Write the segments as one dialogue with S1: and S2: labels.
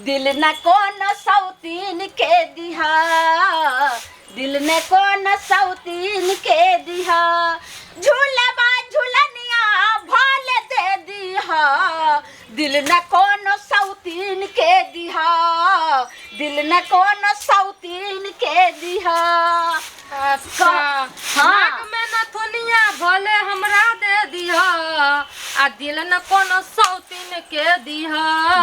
S1: दिल न कोनो सौतीन के दिहा, दिल न कोनो सौतीन के दिहा। झूलबा झूलनिया भले दे दिहा, दिल न कोनो सौतीन के दिहा, दिल न कोनो सौतीन के दिहा।
S2: अच्छा।
S1: हाँ।
S2: नाक में नथुनिया भले हमरा दे दिह आ दिल न कोनो सौतीन के दिह।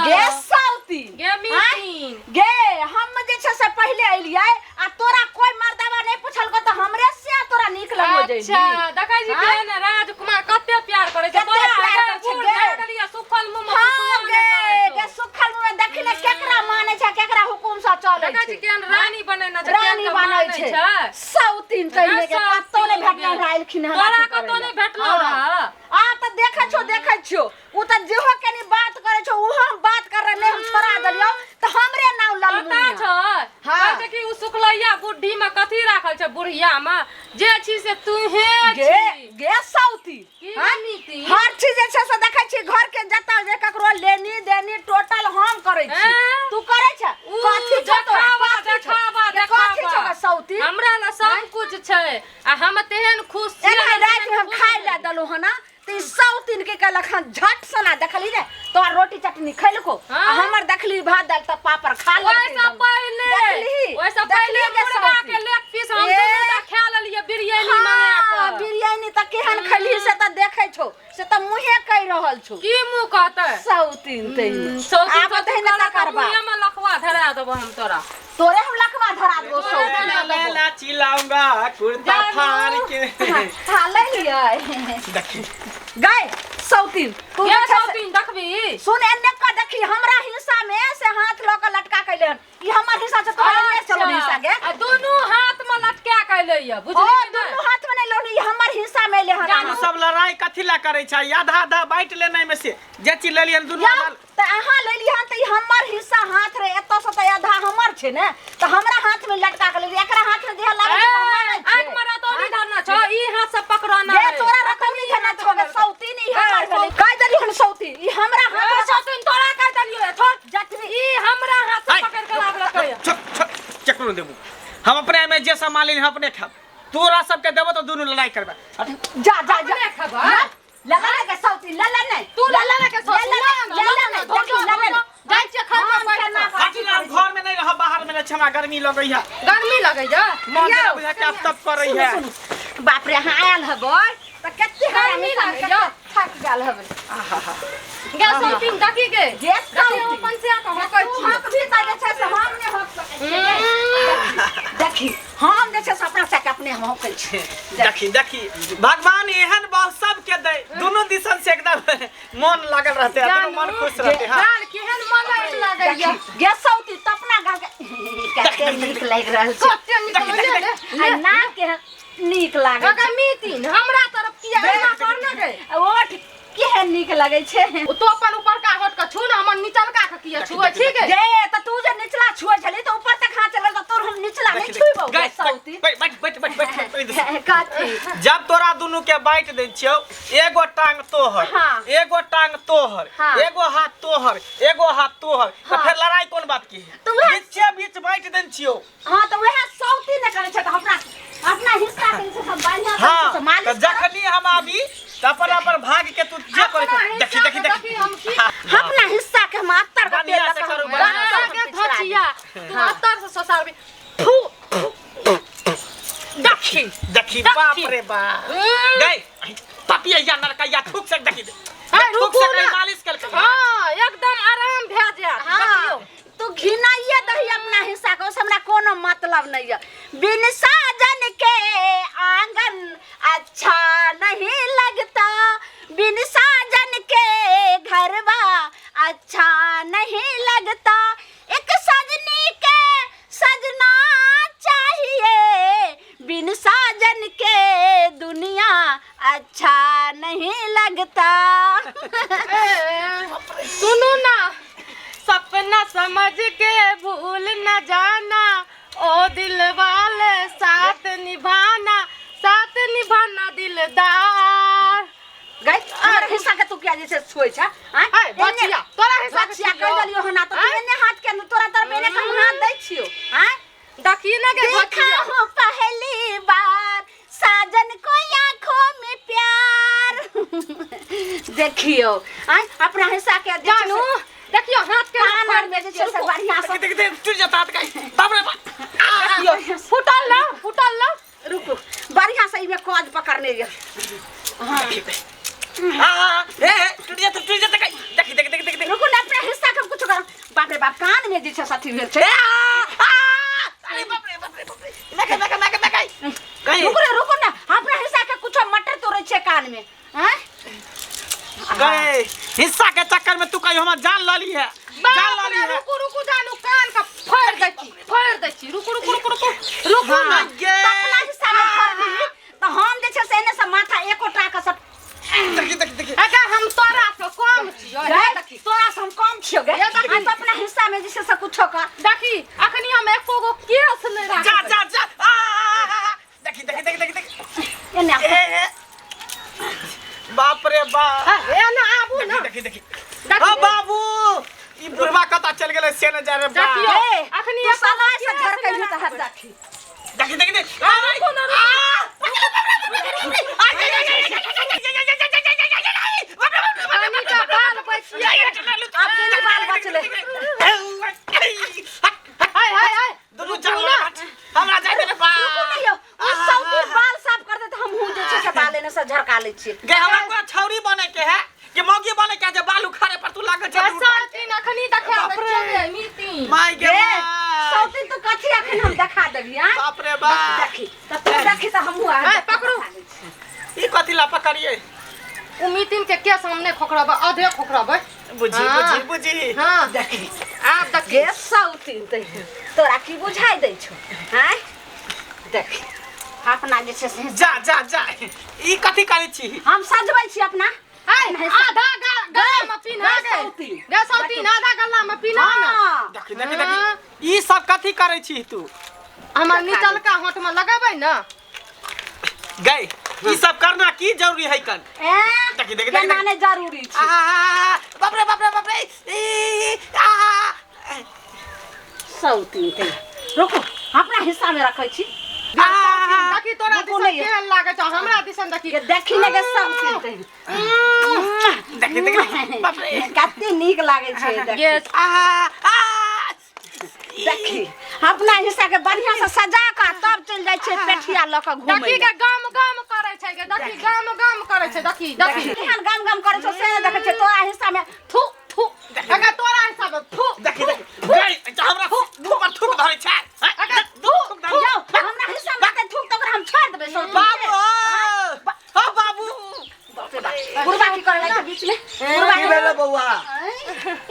S1: गे सौतीन,
S2: गे मीतीन।
S1: गे हम जे छै से पहिले एलियै आ तोरा कोई मर्दावा नहीं पुछलको तऽ हमरे से तोरा नीक लगलो जइबी।
S2: अच्छा, देखै छी
S1: हाँ?
S2: केहन राजकुमार कते प्यार करै छै।
S1: कते
S2: तोरा
S1: प्यार
S2: अगर
S1: करै छै,
S2: बूढ़
S1: गे।
S2: भए गेलियै, सुखल मुँह मे
S1: हाँ
S2: खुशबू
S1: गे,
S2: नहि
S1: गे
S2: करै छौ।
S1: सुखल मुँह मे देखी ने केकरा मानै छै, केकरा हुकुम से चलै
S2: देखै छी
S1: छै।
S2: केहन रानी बनेने छै,
S1: रानी
S2: केहन के
S1: बनै
S2: मानै
S1: छै।
S2: छै।
S1: सौतीन तहिने के
S2: सौतीन
S1: कतौ नहि भेटल
S2: गे।
S1: हमरा एलखिन हन
S2: तोरा
S1: अथी करै
S2: कतौ
S1: लए।
S2: नहि भेटलौ
S1: हाँ।
S2: रहए।
S1: आ तऽ देखै छौ, देखै छियौ, उ तऽ जेहो कनी बात करै छौ उहो हम बात कर रहले, हम छोड़ा देलियौ तऽ हमरे नाम
S2: पता
S1: ललमुनिया।
S2: छौ?
S1: हाँ।
S2: कहै छै कि उ सुखलैया बुढ़ी में कथी राखल छै, बुढ़िया में जे छी से तूहे
S1: गे
S2: छी।
S1: गे सौती,
S2: की
S1: हाँ?
S2: नीति?
S1: हर चीज जे छै से देखै छी घर के जतऽ जे ककरो लेनी देनी टोटल हम करै छी।
S2: हैं?
S1: तू करै छै?
S2: उ
S1: कथी छौ तोरा?
S2: देखावा,
S1: कथी छौ?
S2: देखावा,
S1: गे, कथी छौ
S2: देखावा।
S1: गे सौती?
S2: हमरा लए सब कुछ छै आ हम तेहन खुश छियै
S1: एना
S2: ने,
S1: राति में हम
S2: तेहन खुश
S1: खाय लए देलहुँ हन तऽ ई सौतीन के कहलक हन झट सना देखली ने तोहर रोटी चटनी खैलको आ
S2: हाँ।
S1: हमर देखली भात दालि तऽ पापड़ खा लेलकै
S2: ओहिसँ
S1: एकदम।
S2: पहिले,
S1: देखली?
S2: ओहिसँ पहिले
S1: देखली गे
S2: मुर्गा
S1: सौतीन?
S2: के लेग पीस हम
S1: ए।
S2: दुनू टा खा लेलियै बिरयानी मंगा
S1: हाँ,
S2: कऽ।
S1: बिरयानी तऽ केहन खैली से तऽ देखै छौ, से तऽ मुँहे कहि रहल छौ।
S2: की मुँह कहतै?
S1: सौतीन तहिने।
S2: सौतीन
S1: आब
S2: सौतीन
S1: तहिने
S2: करऽ
S1: तकर
S2: तऽ
S1: बाद।
S2: मुँहे मे लखवा धरा देबो हम तोरा।
S1: तोरे हम लखवा धरा देबो सौतीन।
S3: ला ला ला चिल्लाऊंगा कुर्ता
S2: जानू।
S3: फाड़ के।
S1: हाँ, ले लियै।
S3: देखी
S1: गए सौतीन तू
S2: ये
S1: जे छै से-
S2: सौतीन देखबी?
S1: सुन एन्ने का देखी हमरा हिस्सा में से हाथ लऽ के लटका के हन, ई हमर हिस्सा छै, तोहर एन्ने चलो हिस्सा गे।
S2: आ दुनू हाथ में लटका के अइलै ये,
S1: ओ
S2: बुझली कि नहि?
S1: दुनू हाथ में नहीं लौनी, ई हमर हिस्सा में अइलै हन।
S3: तू सब लड़ाई कथी ला करै छै? आधा आधा बाँटि लेने में से जे चीज लेलियन दुनू
S1: या
S3: आधा।
S1: तऽ अहाँ लेलियै हन तऽ ई हमर हिस्सा हाथ रहे, एतऽ से तऽ आधा हमर छै ने, तऽ हमरा हाथ में लटका के लेलियै, एकरा हाथ में दिया लागल छै तऽ हम मानै छियै।
S2: आँख में रतौनी धरना छौ, ई हाथ से पकड़ना
S1: गे
S2: रे।
S1: तोरा रतौनी धरना छौ गे सौतीन, ई हमर भेलै। कहि देलियै हन सौतीन, ई हमरा हाथ
S2: ए,
S1: में
S2: सौतीन तोरा कहि देलियौ, छोड़।
S1: जतबी
S2: ई हमरा हाथ से
S3: आइ।
S2: पकड़ के लागलकै।
S3: छोड़ छोड़, केकरो देबू हम अपने में जे सामान लेली हम अपने खाब, तोरा सबके देबो तऽ दुनू लड़ाई करबे।
S1: जा जा जा,
S2: अपने खेबै?
S1: हाँ? लला ने के सौती, लला ने।
S2: तू लला ने के सौती,
S1: लला ने,
S2: लला
S1: लला
S2: ने,
S1: ने,
S2: धो,
S1: देखी,
S2: धो,
S1: लला ने।
S2: धो। जाइ छियै खाय
S1: हम
S2: के
S1: केना
S2: बैठ।
S3: हट ना, घर में नहीं रह, बाहर में रह, हमरा गर्मी लगै है।
S2: गर्मी लगै है?
S3: मन
S1: यौ,
S3: जेना बुझाय कि आब तब करै
S1: सुनू,
S3: है।
S1: सुनू। बाप रे, अहाँ आयल हबै तऽ कते
S2: गर्मी
S1: हरामी
S2: लगै है।
S1: थक गेल हबै।
S2: गे सौतीन देखी गे।
S1: गे
S2: देखी हम
S1: सौतीन।
S2: अपन से के हकै
S1: तू
S2: छी।
S1: हक भी तऽ जे छै से हम नहि हक सकै छियै। देखी हम जे छै से अपना से के अपने हम हकै छी।
S3: देखी देखी भगवान एहन बात सबके दे, दोनों दिशन से एकदम मन लागल रहते, दोनों मन खुश रहते। हाँ
S2: गाल केहन मलाई लगैया।
S1: देखी गे सौती तऽ अपना गाल के कते नीक लागि रहल छै।
S2: कते नीक लगैया।
S1: आ नाक केहन नीक लागै
S2: अगर मीतिन हमरा तरफ किया एना करना गे?
S1: छै, ओठ केहन नीक लगै छै।
S2: ओ तो अपन ऊपरका होठ के छू ने, हमर निचलका के किया छुए छी गे?
S1: गे तऽ तू जे निचला छुए छली तऽ ऊपर तक हाथ चलल तऽ तोर हम निचला नहि छुबौ गे सौती।
S3: बैठ बैठ बैठ बैठ बैठ बैठ।
S1: कथी?
S3: जब तोरा दुनू के बाँटि दै छियौ, एगो टांग तोहर,
S1: हाँ।
S3: एगो टांग तोहर,
S1: हाँ।
S3: एगो हाथ तोहर, एगो हाथ तोहर, तऽ
S1: हाँ।
S3: फेर लड़ाई कोन बात की है?
S1: तऽ उएह
S3: बीचे बीच बाँटि दै छियौ।
S1: हाँ तऽ उएह सौती ने करै छै तऽ हमरा अपना हिस्सा के जे छै से बढ़िआँ से
S3: हाँ
S1: से मालिश
S3: तऽ
S1: करब।
S3: जखनी हम आबी तऽ अपन अपन भाग के तू जे करे
S2: अपना
S3: देखी
S2: हिस्सा
S3: देखी
S2: के
S3: देखी
S2: देखी हम की
S1: अपना हिस्सा के हम अत्तर के तेल
S3: बढ़िआँ
S1: लऽ
S3: से
S1: कऽ
S3: करू,
S1: हम
S3: बढ़िआँ से।
S1: अत्तर
S2: के
S1: के पिछड़ा
S2: धचिया तू अत्तर से ससारबी।
S3: फू देखी देखी, बाप रे बाप गई पपिया या नरकैया थूक से देखी,
S2: ए,
S3: थूक
S2: रुकू
S3: से
S2: ना।
S3: कहीं मालिश कल।
S2: हाँ एकदम आराम भए जायत।
S1: हाँ
S2: देखियौ।
S1: तू घिनाइए दही अपना हिस्सा के, ओसे हमरा कोनो मतलब नहीं है। बिन साजन के आंगन अच्छा नहीं लगता, बिन साजन के घरवा अच्छा नहीं लगता, एक सजनी के सजना चाहिए, बिन साजन के दुनिया अच्छा नहीं लगता।
S2: ए, सुनू ना, सपना समझ के भूल न जाना, ओ दिल वाले साथ निभाना, साथ निभाना दिलदार।
S1: गई हमर हिस्सा के तू किया जे छै छुए छै? आँय?
S2: आय, गए बचिया तोरा हिस्सा के
S1: बचिया
S2: छियौ।
S1: कह देलियो हना तो तू
S2: आँय?
S1: एने हाथ के तोरा तरफ एने के हम हाथ दै छियो आँय?
S2: देखी ना गे
S1: देखा
S2: बचिया
S1: हूँ पहली बार साजन को आंखों में प्यार। देखियो आँय अपना हिस्सा के जे छै
S2: जानू
S1: से
S2: देखियो हाथ के
S1: कान आर में जे छै से बढ़िया से
S3: देख देख टूट जाता हाथ का। बाप रे बाप।
S2: देखियो फुटल ना फुटल ना।
S1: रुकू बढ़िया से इमे कज पकड़ने ये।
S3: हाँ हाँ ए टूट जाता टूट जाता। देख देख देख देख देख।
S1: रुकू ना अपना हिस्सा के हम कुछ करब। बाप रे बाप कान में जे छै से अथी भेल छै।
S3: ए आ आ अरे बाप रे बाप रे बाप रे। नका नका नका नका गई।
S1: रुकू ना रुकू ना अपना हिस्सा के कुछो मटर तोड़ै छै कान में। आँय?
S3: गए हिस्सा के चक्कर में तू कहीं हमर जान लली है, जान
S2: बाप
S3: लली
S2: रे
S3: है।
S2: रुकू रुकू जानू कान का फाड़ दै छी फाड़ दै छी। रुकू रुकू रुकू रुकू रुकू ना।
S3: हाँ, गे।
S1: तऽ अपना हिस्सा में फाड़बही तऽ हम जे छै से एने से माथा एकोटा के सब
S3: देखी देखी देखी।
S2: अगर हम तोरा से कम छियो
S1: गए,
S2: हे देखी
S1: तोरा से हम कम छियो गे।
S2: ये देखी।
S1: हम तऽ अपना हिस्सा में जे छै से कुछो कर।
S2: देखी अखनी हम एको गो केस नहि
S3: जा
S2: राखबै।
S3: जा जा आ आ, आ, देखी देखी देखी देखी देखी।
S1: एने
S3: ए ए बाप रे बाप।
S2: एने आबू ना।
S3: देखी देखी
S2: देखी।
S3: ओ बाबू ई बुढ़वा कता चल गेलै से न जा रे बाप।
S2: देखियो।
S1: ए,
S2: अखनी
S1: तू
S2: एको
S1: सलाइ से
S2: केस
S1: झरकै
S2: नहि
S1: तऽ
S2: राखबै।
S1: देखी।
S3: देखी देखी देखी।
S2: रुकू ना, रुकू। कनी का बाल बचिया।
S1: आब केने बाल बचलै?
S2: हाय हाय हाय
S3: दुनू जान हमरा जाय दे रे
S1: रुकू
S3: बाप।
S1: ना यौ, उ सौती बाल साफ कर दे तऽ हमहूँ जे छै से बाल एने से झरका लै छियै।
S3: गे हमरा कोई छौरी बने के है कि मौगी बने के है जे बाल उखाड़े पर तू लागल छै।
S2: सौतीन अखनी देखा
S3: बाप
S2: दै
S3: रे।
S2: छियै गे, मीती।
S3: माय गे
S1: गे,
S3: माय।
S1: सौती तू कथी अखन हम देखा देबही आँय?
S3: बाप रे बाप।
S1: देखी तऽ तू देखी तऽ हमहूँ आर
S2: ए, पकड़ू।
S3: ई कथी ला पकड़िए?
S2: उ मीतिन के केस हम नहि खोखरबै, आधे खोखरबै।
S3: बुझी
S2: हाँ।
S3: बुझी बुझी।
S2: हाँ
S1: देखी
S2: आब देखी।
S1: गे सौतीन तऽ तोरा की बुझाइ दै छौ आँय? देखी अपना जे छै से
S3: जा जा जा ई कथी करै छी?
S1: हम सजबै छी अपना।
S2: हाय आधा गला में पिन्हा
S1: गे
S2: गे।
S1: सौतीन।
S2: गे सौतीन आधा गला में पिन्हा ना।
S1: हाँ।
S3: देखी देखी देखी ई सब कथी करै छी तू?
S2: हमर निचलका होंठ में लगेबै ना।
S3: गई ई सब करना की जरूरी है कन?
S1: ए,
S3: देखी देखी देखी।
S1: केना नहि जरूरी छै।
S3: आ बाप रे बाप रे बाप रे। ई आ
S1: सौतीन ते रुकू अपना हिस्सा में रखै छी।
S3: आ
S2: देखी तोरा
S1: रुकू
S2: दिसन
S1: नहि।
S2: केहन लागै छौ हमरा दिसन देखी।
S1: गे देखी ने गे सौतीन ते।
S3: देखी देखी बाप रे।
S1: कते नीक लागै छै देखी।
S2: गे
S3: आ आ
S1: देखी अपना हिस्सा के बढ़िया से सजा कऽ तब चलि जाइ छियै पेठिया लऽ कऽ घूमै
S2: देखी गे गम गम करै छै गे देखी गम गम करै छै देखी देखी।
S1: केहन गम गम करै छौ से नहि देखै छियै तोरा हिस्सा में थू थू।
S2: अगर तोरा हिस्सा में थू
S3: देखी देखी गई हमरा मुंह पर थूक धरै छै।
S2: अगर
S3: थूक धरै।
S1: यौ हमरा हिस्सा में तऽ थूक तऽ ओकरा हम छोड़ि देबै सौतीन के।
S3: बाबू हो बाबू।
S1: बाप रे बाप बुढ़बा की करै लागै छै बीच में? बुढ़बा
S4: की भेलै बौआ?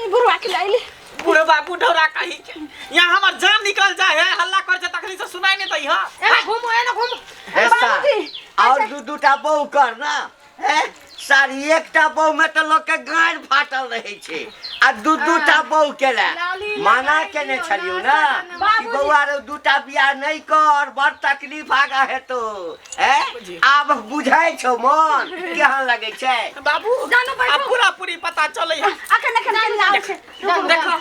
S1: ई बुढ़बा की लाइली?
S3: बुढ़वा बुढ़ौरा कही के यहाँ हमर जान निकल जाए है हल्ला कर छै तखनी से सुनाई नहीं दै है।
S2: एने घूमू एने घूमू।
S4: हे
S1: बाबूजी,
S4: और दू दूटा बहू कर ना। हैं सारी एकटा बहू में तऽ लोक के गाँड़ फाटल रहै छै आ दू दूटा बहू केला
S2: लाली
S4: मना
S2: लगाइ
S4: केने
S2: दियौ
S4: छलियौ
S2: ना,
S4: ना
S2: बाबूजी।
S4: कि बौआ रे दूटा बियाह नहि कर बड़ तकलीफ आगा हेतौ। हैं आब बुझाइ छौ मन केहन लगै छै?
S3: बाबू
S2: जानू बैठू।
S3: आब पूरा पूरी पता चलै है।
S1: अखन अखन केना आबै छै?
S3: देखा देखा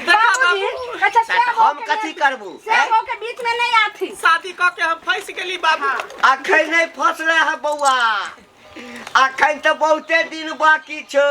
S1: बाबूजी,
S3: बाबू।
S1: अच्छा से
S4: तऽ हम
S1: बहू के
S4: कथी
S1: बीच-
S4: करबू,
S1: से
S4: हैं?
S1: बहू के बीच में नहीं आथी।
S3: शादी कऽ के हम फंसि गेली बाबू।
S4: अखन नहि फसले है बौआ अखन तऽ बहुते दिन बाकी छौ।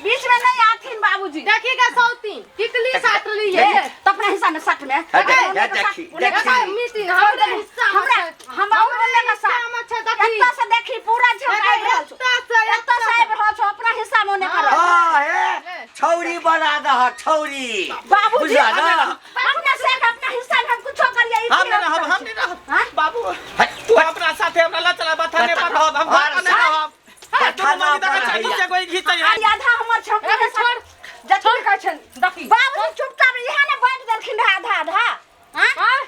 S1: बीच में नहीं आथिन बाबूजी।
S2: देखी गे सौतीन टिकली साट लिए।
S1: तऽ अपना हिस्सा में सट में।
S4: हे देख,
S1: ओने
S4: हे
S1: के
S4: देखी,
S1: साथ, ओने के
S4: देखी।
S1: साथ।
S2: मीतिन हमरे हिस्सा में
S1: हमरा
S2: छै।
S1: हमरा ओने के साथ।
S2: हिस्सा में छै देखी।
S1: एतऽ से देखी पूरा झोंका आबि रहल छौ।
S2: एतऽ से
S1: एतऽ से आबि रहल छौ अपना हिस्सा में ओने कर।
S4: हाँ हे छौरी बना दह छौरी।
S1: बाबूजी
S4: बुझला ना?
S1: अपना से अपना हिस्सा में हम कुछो करिए ई
S3: हम नहीं रहब हम नहीं रहब।
S1: हाँ?
S3: बाबू तू अपना साथे हमरा ला चला बथाने पर रहब हम घर पर नहीं रहब।
S4: बथाना
S3: दुनू मनी
S4: पर
S3: देखै छै
S4: रहैया।
S3: दूसे गोई घीचै है।
S1: आ आधा हमर छौ
S2: ए, छोड़।
S1: जतनी कहै छनि।
S2: देखी।
S1: बाबूजी चुपचाप इएह ने बाँटि देलखिन रहए आधा आधा। हाँ?
S2: हाँ?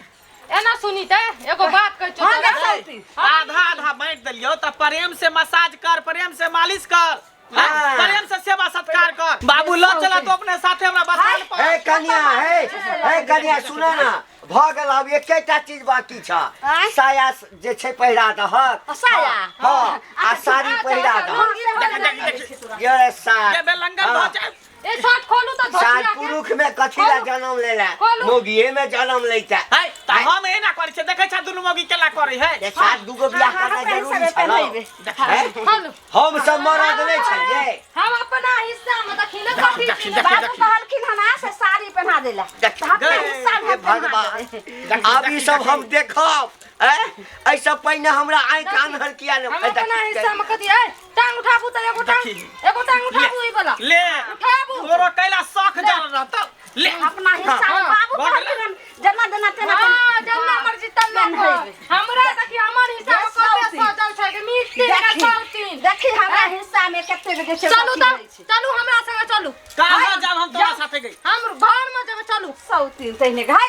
S2: एना सुनी ते एगो बात कहै छौ
S1: हाँ,
S2: तोरा।
S1: गे सौती।
S3: आधा आधा बांटि देलियौ तऽ प्रेम से मसाज कर प्रेम से मालिश कर
S4: हाँ।
S3: प्रेम से सेवा सत्कार कर। बाबू ल चला तो अपने साथे हमरा बथान पर।
S4: हे कनिया हे हे कनिया सुना ना भऽ गेल आब एकेटा चीज बाकी छ।
S1: आँय?
S4: साया जे छै पहिरा दहक।
S1: साया?
S4: हाँ आ साड़ी
S2: अच्छा,
S4: पहिरा
S2: अच्छा,
S4: दहक।
S2: लुंगी
S3: देख, देख, देख।
S4: ये सार
S3: जे बेलंगन भऽ जाए।
S2: ए शर्ट खोलू त
S4: सार
S2: धोतिया के।
S4: पुरुष में कथी ला जन्म लेला?
S2: खोलू।
S4: मोगिए में जन्म लैता।
S3: है त हम एना करै छियै, देखै छ दुनू मौगी केना करै है।
S4: जे सार दूगो बियाह
S1: हाँ,
S4: करना
S1: हाँ,
S4: जरूरी
S1: पैसा
S4: छलो।
S1: पेन्हैबे।
S4: हैं?
S2: खोलू।
S4: हम सब मरद नहि छलियै।
S2: हम अपना हिस्सा में देखी ने कथी
S3: देखी,
S2: चीज।
S3: देखी।
S1: बाबू कहलखिन हन से साड़ी पहना देला।
S4: देख,
S1: तऽ अपना
S3: गए।
S1: हिस्सा में
S4: हे
S1: हम पहना
S4: भगवान,
S1: देबै।
S4: आब ई सब हम देखब। हैं? एहि सब पहिने हमरा आँखि आन्हर किया ने
S2: हम अपना हिस्सा में कथी ए टांग उठाबू त एगो टांग,
S3: देखी।
S2: एगो टांग उठाबू ई वाला।
S3: ले
S2: उठाबू।
S3: तोरो कैला शौख जल रहतौ। ले
S1: अपना हिस्सा में
S2: हाँ,
S1: बाबू
S3: भऽ गेलै।
S1: कहलखिन हन जेना जेना तेना
S2: हाँ, जन्ना मर्जी तन्ना
S1: पेन्हैबे।
S2: हमरा देखी हमर हिस्सा में
S1: जे
S2: कते
S1: सौतीन।
S2: सजल छै के मिट्टी के
S1: देखी
S2: सौतीन।
S1: देखी हमरा हिस्सा में कते के छै।
S2: चलू
S1: सौतीन
S2: त
S1: रहै छै।
S2: चलू हमरा संगे चलू।
S3: कहाँ जाब हम तोरा साथे गई?
S2: हम घर में जेबै चलू।
S1: सौतीन तहिने घाय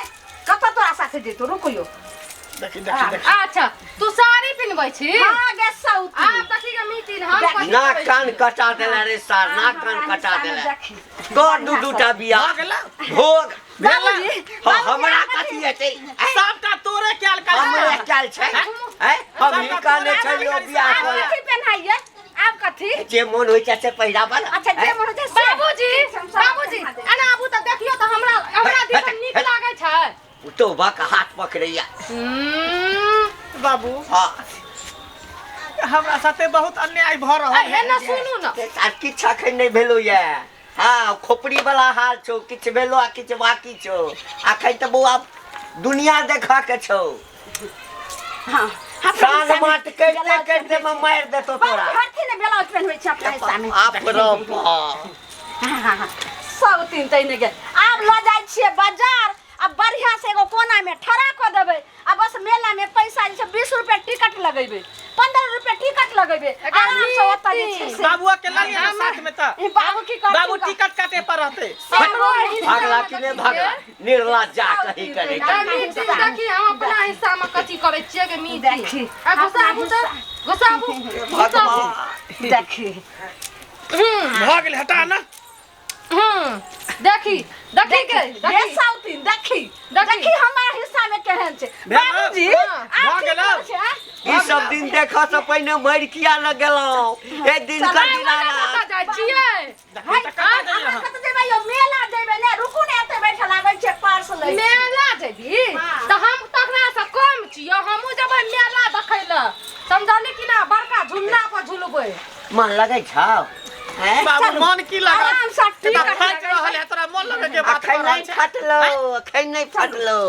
S1: कतऽ तोरा साथे जेतौ? रुकियो।
S3: देखी देखी देखी।
S2: अच्छा तू साड़ी पिन्हबै छी?
S1: हाँ गे सौतीन।
S2: आब देखी के मिट्टी हम कथी
S4: ना
S2: करै छी?
S4: कान कटा देला रे सार, ना
S1: हाँ,
S4: कान
S1: हमरा
S4: कटा
S1: हिस्सा में
S4: देला।
S1: देखी।
S4: कर दू दूटा बियाह।
S3: भऽ गेलौ?
S4: भोग।
S1: बाबूजी,
S4: हाँ,
S1: बाबूजी,
S4: हमरा
S1: आब
S4: कथी हेतै?
S3: सबटा तोरे कैल कल
S4: हमरा कैल छै? हैं? हम ही कहने छलियौ बियाह
S1: आब
S4: कऽ ले।
S1: कथी पेन्हाइए? आब कथी?
S4: जे मोन होइ छै से पहिराबऽ ने।
S1: अच्छा जे
S4: हैं?
S1: मन होइ छै से।
S2: बाबूजी,
S1: हम सब
S2: बाबूजी,
S1: पहना देबै।
S2: एना आबू त देखियौ त हमरा हमरा दिसन नीक लागै छै।
S4: तोबा के हाथ पकड़ैया।
S3: बाबू
S4: हाँ।
S3: हमरा साथे बहुत अन्याय भऽ रहल
S2: ए
S3: है।
S2: एना सुनू न।
S4: आ किछु अखन नहि भेलो ये। हाँ, खोपड़ी वाला हाल छौ, किछु भेलो आ किछु बाकी छौ। अखन तऽ बौआ दुनिया देखऽ के छौ।
S1: हाँ, अपना
S4: साल
S1: हिस्सा में
S4: माट करिते
S1: ब्लाउज
S4: करिते
S1: पेन्है
S4: में
S1: छी।
S4: मारि देतौ
S1: बाबू,
S4: तोरा।
S1: हरथी ने ब्लाउज पेन्हबै छी अपना हिस्सा में।
S4: बाप रे बाप।
S1: हाँ, हाँ, हाँ। सौतीन तहिने गेल। आब लऽ जाइ छियै बाजार आ बढ़िया से एगो कोना में ठड़ा कऽ देबै आ बस मेला में पैसा जे छै 20 रुपया टिकट लगेबै, 15 रुपया टिकट लगेबै, आराम से ओतऽ जे छै से।
S3: बाबू के लगे ना साथ में त
S1: ई बाबू की करथिन?
S3: बाबू टिकट काटे पर रहते।
S2: हमरो हिस्सा
S4: भागला
S2: में
S4: कि नहि
S2: देखी
S4: भागला? निर्लज्ज जा कहीं करे।
S2: के। मिट्टी देखी हम अपना हिस्सा में कथी करै छियै के मिट्टी।
S1: देखी।
S2: आ घुसाबू त घुसाबू घुसाबू।
S1: देखी।
S3: भऽ गेल, हटा ना।
S2: देखी देखी के
S1: ये
S2: देखी
S1: सौतीन देखी
S2: देखी।
S1: देखी हमार हिस्सा में केहन छै।
S3: भेल?
S1: बाबूजी
S3: हाँ,
S1: आब
S3: भऽ
S1: की
S3: गेलौ?
S1: करै छै, आँ?
S4: ई सब दिन देखऽ से पहिने मरि किया न गेलहुँ? एक दिन का दिनारा।
S2: कतऽ जाइ छियै?
S3: देखी तऽ कतऽ जाइए
S1: अहाँ
S3: अहाँ?
S1: कतऽ जेबै यौ? मेला जेबै ने, रुकू ने, एतै बैठल आबै छै पर्स लै।
S2: मेला जेबी
S1: हाँ।
S2: तऽ हम तकरा से कम छियै, हमहूँ जेबै मेला देखै लए, समझली कि ना? बड़का झूला पर झूलबै।
S4: मन लगै छौ? हैं?
S3: बाबू मन की लागत?
S1: आराम से
S3: एतऽ
S1: टिकट
S3: फाटि रहल है, तोरा मन लगे के बात
S4: अखन
S3: कऽ रहल
S4: नहि
S3: छै।
S4: फटलो, अखन नहि फटलो।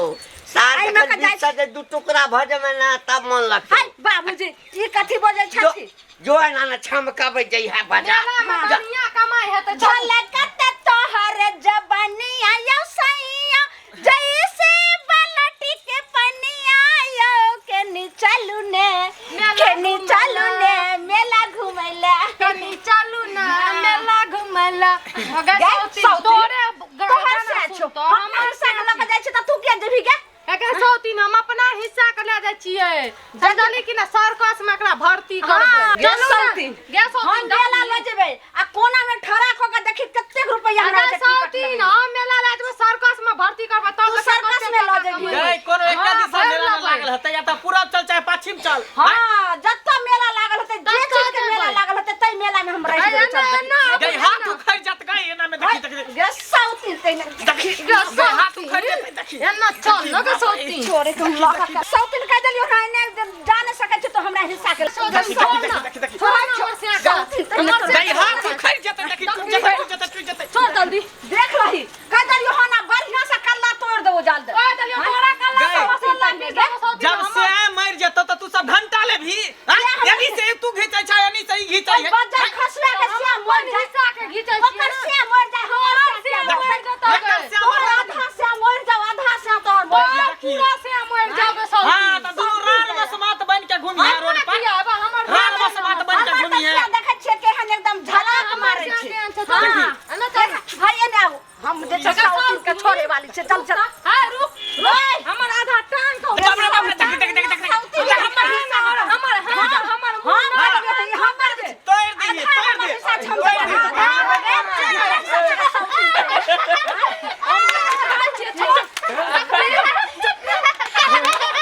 S4: सार
S1: एहिमे
S4: जखन
S1: के जाइ
S4: बीच से जे दू टुकड़ा भऽ जेबै ने तब मन लगतौ।
S1: हाय बाबूजी, ई कथी बजै
S4: जो
S1: छथि?
S4: जो एना ने छमकाबै जइहे बजा।
S2: मेला में बढ़िया कमाई हेतै चलू।
S1: झलकत तोहर जबनिया यौ सैया, जैसे बालटी के पनिया यौ, केनी चलू ने,
S2: मेला
S1: केनी
S2: घुमै
S1: चलू
S2: ला।
S1: ने मेला घुमै ला।
S2: कनी चलू ना मेला घुमै ला। अगर
S1: गै,
S2: सौतीन,
S1: सौतीन,
S2: तोरे
S1: तोहर
S2: गाना
S1: से छौ।
S2: सुनतौ,
S1: हम
S2: हमर
S1: हिस्सा के लऽ के जाइ छी तऽ तू किया जेबही गे?
S2: अगर सौतीन हम अपना हिस्सा के लए जाइ छियै, समझली कि ना? सर्कस में एकरा भर्ती
S1: हाँ,
S2: करबै।
S1: गे
S2: चलू ना,
S1: सौतीन।
S2: गे
S1: हम
S2: सौतीन,
S1: मेला लऽ जेबै आ कोना में ठड़ा कऽ के देखी कतेक रुपैआ हमरा
S2: अगर
S1: ओतऽ टिकट
S2: सौतीन
S1: लगै।
S2: हम मेला लए जेबै, सर्कस में भर्ती करबै तब
S1: तू सर्कस में लऽ जेबही।
S3: गै, कोनो एकटा
S2: हाँ,
S3: दिशा
S2: भरि
S3: मेला
S2: लेबै।
S3: लागल हेतै, या तऽ पूरब चल चाहे पश्चिम चल।
S1: हाँ, जतऽ मेला लागल हेतै, जे
S2: ततऽ
S1: चीज के मेला
S2: जेबै।
S1: लागल हेतै तै मेला में हम रहि
S2: अरे
S1: जेबै।
S2: एना
S1: चल।
S2: एना आबू
S3: गै, हाथ उखड़ि जायत गै, एना में देखी देखी।
S1: गे सौतीन तैने
S3: देखी
S2: गे,
S3: गै, हाथ उखड़ि जेतै, देखी।
S2: एना चल न गे सौतीन।
S1: छोड़े के हम लऽ के सौतीन कहि देलियौ हँ, एने जा नहि सकै छी तो हमरा हिस्सा के।
S3: देखी देखी देखी देखी देखी।
S2: छोड़ ना हमर से
S1: सौतीन तैने
S2: हमर
S3: गै, हाथ उखड़ि जेतै, देखी, टूटि जेतै, टूटि जेतै, टूटि जेतै।
S2: छोड़ जल्दी।
S1: देख लही, कहि देलियौ हँ ना, बढ़िया से कल्ला तोड़ देबो जाल दे।
S2: कह देलियौ तोरा कल्ला
S3: गै।
S2: से मसाला पीस देबो सौतीन।
S3: जब
S2: हमर।
S3: से मरि जेतौ तऽ तू सब घंटा लेबही, आँय? एनी से तू घिचै छै, एनी से ई घिचै है।
S1: बज्जर खसुआ के
S2: हम
S1: श्याम
S2: अपन
S1: मर जाए,
S2: हिस्सा के घिचै
S1: ओकर
S2: छियै ना।
S1: श्याम मर जाए, हमर श्याम
S2: श्याम
S1: मर
S2: मरि जेतौ
S3: एकर
S2: गै।
S3: श्याम
S1: तोहर आधा श्याम मर जाओ, आधा श्याम तोहर मर
S2: तोहर
S1: जाओ।
S2: पूरा श्याम मरि जाओ गे सौतीन।
S3: हाँ, तऽ दुनू राल बसमात बनि के घुमिहे रोड
S2: हमरा
S3: पर।
S2: किया हेबा, हमर
S3: राल
S2: भाई
S3: बसमात बनि के
S1: हमर तऽ
S3: घुमिहे।
S1: श्याम देखै छियै केहन एकदम झलक
S2: हमर
S1: मारै
S2: श्याम
S1: छै।
S2: केहन छै,
S1: हाँ।
S2: चल। एना चल।
S1: हाय एने आबू, हम जे छै
S2: अगर
S1: सौतीन के
S2: सौतीन-
S1: छोड़े वाली छै। चल चल।
S2: हाय रुक
S1: ओए।
S2: हमर आधा टांग के
S3: बाप रे बाप रे, देखी देखी देखी देखी।
S1: सौतीन
S3: देखी,
S1: हमर हिस्सा
S2: हमर हमर हमर हमर मुँह
S1: हम
S2: ना
S1: हमर हमर
S3: तोड़ि दिही,
S1: आधा
S3: तोड़ि
S1: हमर
S3: दे।
S1: हिस्सा छै, हम
S3: तोड़ि दे।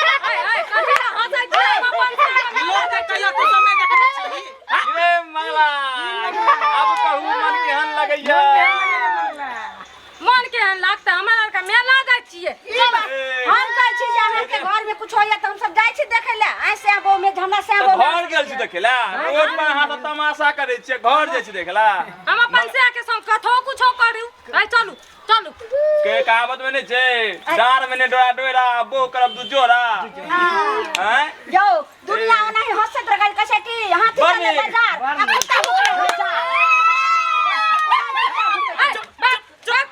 S2: हँसै छियै, हम अपन
S3: लोक के कहियो तू सब नहि देखने छही।
S5: रे मंगला, अब कहू मन केहन लगैया?
S2: मन केहन लागतै? हमरा आरके मेला जाइ छियै।
S1: ई बात हम कहै छी जे अहाँके घर में कुछ होइया तऽ हमसब जाइ छी देखै लए। आइ से आबो में हमरा से
S5: तऽ
S1: आबो।
S5: घर गेल छी देखेला? रोड पर अहाँ सब तमाशा करै छियै, घर जाइ छी देखेला?
S2: हम अपन से के संग कथो कुछो करू। ऐ चलू चलू।
S5: के कहावत में नहीं छै, डार में नहीं डोरा डोरा, बो करब दू जोड़ा। हैं?
S1: यौ, दुनिया ओनाही हंसैत रहल, कहै छै कि हाथी
S5: बड़
S1: चले
S5: नीक।
S1: बाजार आ कुत्ता भुकै हजार।
S2: ऐ बैठ बैठ।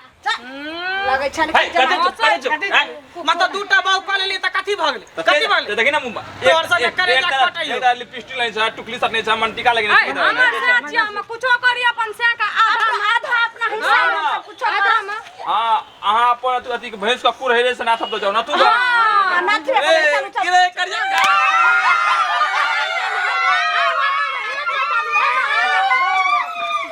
S1: लगै छनि
S5: है
S1: कि जेना
S5: कथी चुप, कथी चुप, हैं?
S3: मतलब दूटा बहु कऽ लेलियै तऽ कथी भऽ गेलै?
S5: तऽ
S3: कथी भऽ
S5: ते
S3: गेलै?
S5: देखी ना मुँह में।
S3: तोहर सबके करेजा कटैयौ।
S5: एकटा लिपस्टिक लेने छै, टुकली सटने छै, मनटीका लगेने
S2: ऐ
S5: छै।
S2: हमर से छियै, हम कुछो करी अपन से के आधा।
S1: अपना आधा अपना हिस्सा में हमसब कुछो
S2: आधा में।
S5: हाँ, अहाँ अपन अथी अथी के भैंस के कुर हेरे से नाथब तो जाओ ना तू।
S1: हाँ, नाथुए
S5: ए,
S1: पर चलू चलू।
S5: किरे करिया।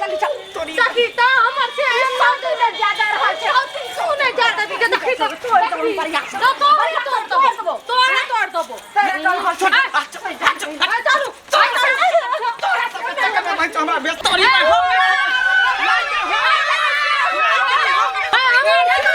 S1: जल्दी चल।
S2: सखी तऽ हमर से
S1: सब दिन ज्यादा रहल छै।
S2: सुने ज्यादा भी के देखी तऽ
S1: तोड़ देबो बढ़िया से।
S2: तो तोड़ तोड़ देबो, तोड़ तोड़ देबो। ऐ चलू।
S3: हमरा बेस तोरी पर हो।
S2: ऐ हमरा